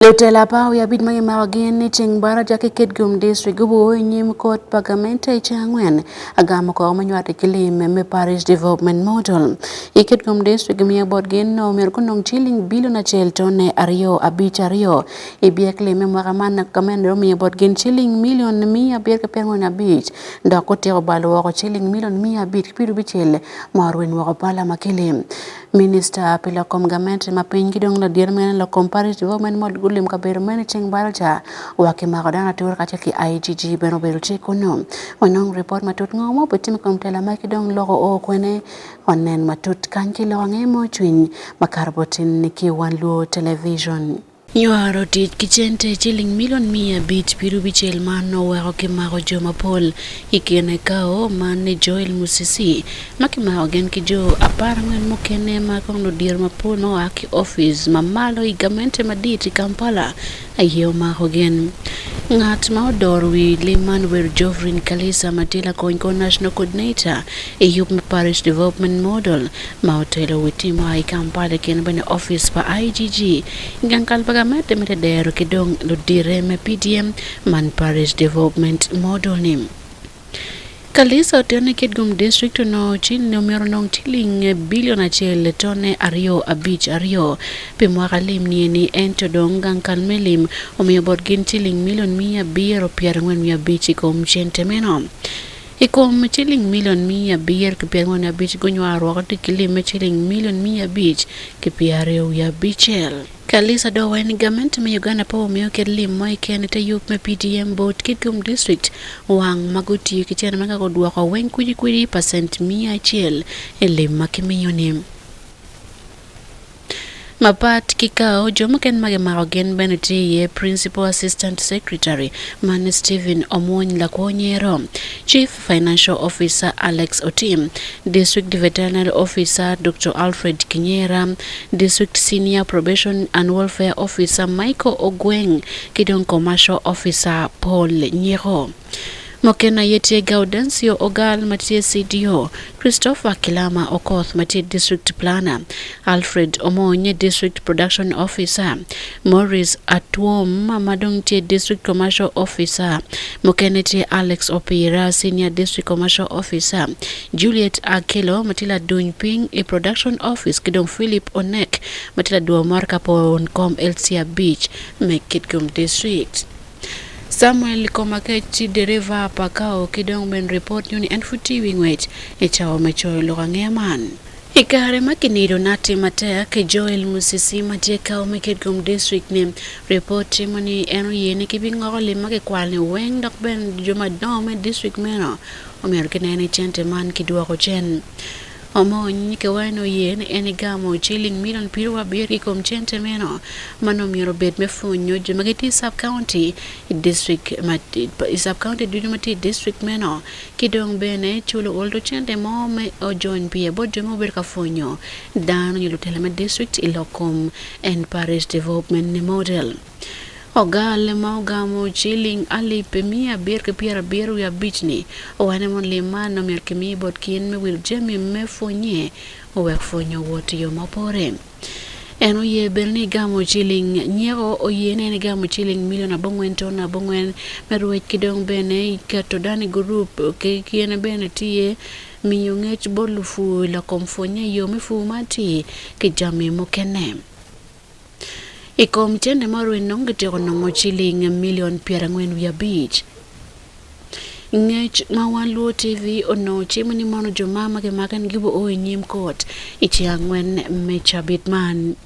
Lutela pa wi abit ma gimako gin ni ceng baraja ki Kitgum District gubuo i nyim kot pa gamente i ceng angwen agamo koko me nywate ki lim me Parish Development Model. I Kitgum District gimiyo bot gin no myero gunong ciling bilion acel tone 252 i byek lim me mwaka man gamente omiyo bot gin ciling milion 745 dok gutyeko balo woko ciling milion 560 ma orweny woko pala ma ki lim. Minista pi lok kom gamente ma piny ki dong ladit mene lok kom Parish Development Model gulim kabedo mene ceng baraja wa kimako dano atura kacel ki IGG bene obedo tye kunu. Wanong ripot matut ngo mo bitime kom tela ma ki dong loko o kwene wanen matut kany ki loko ange mo cwiny makato botin ki wan luo television. Nywaro tic ki cente ciling milion 560 man oweko kimako jo mapol. I kine kao man ni Joel Musisi ma kimako gin ki jo 14 mukene ma kong ludiro mapol ma oa ki opic ma malo i gamente madit i Kampala aye omako gin. Ngat ma odoro wi lim man obedo Jovrin Kalisa ma tye lakony kor National Coordinator i yub me Parish Development Model ma otelo wi tim oa i Kampala i kine bene opic pa IGG Gang kal pa gamente me tedero ki dong ludite me PDM man Parish Development Model ni. Kalisa otero ni Kitgum District onongo cil omyero onong ciling bilion 1 tone 252 pi mwaka lim nieni ento dong gang kal me lim omiyo bot gin ciling milion 945 i kom cente meno. I kom ciling milion 545 gunywaro woko tic ki lim me ciling milion 526. Kalisa dong owaco ni gamente me Uganda pe omiyo kit lim mo keken i te yub me PDM bot Kitgum District wang ma gutiyo ki cene ma ka gudwoko weng kwicikwici pacent 100 i lim ma kimiyo-ni. Mapat ki kao, jo mukene ma gimako gin bene tye iye Principal Assistant Secretary man Stephen Omwony Lakwonyero, Chief Financial Officer Alex Otim, District Veterinary Officer Dr. Alfred Kinyera, District Senior Probation and Welfare Officer Michael Ogweng ki dong Commercial Officer Paul Nyeko. Mukene aye tye Gaudencio Ogal ma tye CDO, Christopher Kilama Okoth ma tye District Planner, Alfred Omony District Production Officer, Maurice Atwom ma dong tye District Commercial Officer, mukene tye Alex Opira Senior District Commercial Officer, Juliet Akelo ma tye laduny piny i Production Office ki dong Philip Onek ma tye ladwo mar kapon kom LC abic me Kitgum District. Samuel Komakech dereva pa kao ki dong ben report nyo ni en pud tye i wi ngwec i cawa me coyo lok angeya man. I kare ma kinido nati matek, Joel Musisi ma tye kao me Kitgum District ni report timo ni en oye ni kibingoko lim ma kikwalo ni weng dok ben jo madongo me district meno omyero kinen ni cente man kidwoko cen. Omony kiwaco ni oye ni en egamo ciling milion 70 i kom cente meno ma nongo myero obed me pwonyo jo ma gitye i sub-county i district ma i sub-county ducu ma tye i district meno ki dong bene culo olto cente mo me ojony pye bot jo ma obedo ka pwonyo dano nyo lutela me district i lok kom en parish development model. Ogal ma ogamo ciling 775,000 ni owaco ni mon lim man omyero kimi bot kin me wilo jami me pwonye owek pwonyo owot i yo ma opore. En oye bene ni gamo ciling nyeko oye ni en gamo ciling milion 9.9 me rwec ki dong bene keto dano i gurup ki kine bene tye miyo ngec bot lupur i lok kom pwonye i yo me pur ma atir ki jami mukene. I kom cente ma orweny nongo gityeko nongo ciling milion 45. Ngec ma wan Luo TV onongo cimo ni mono jo ma ma gimake ni gibo o i nyim kot i ceng angwen me cabit man.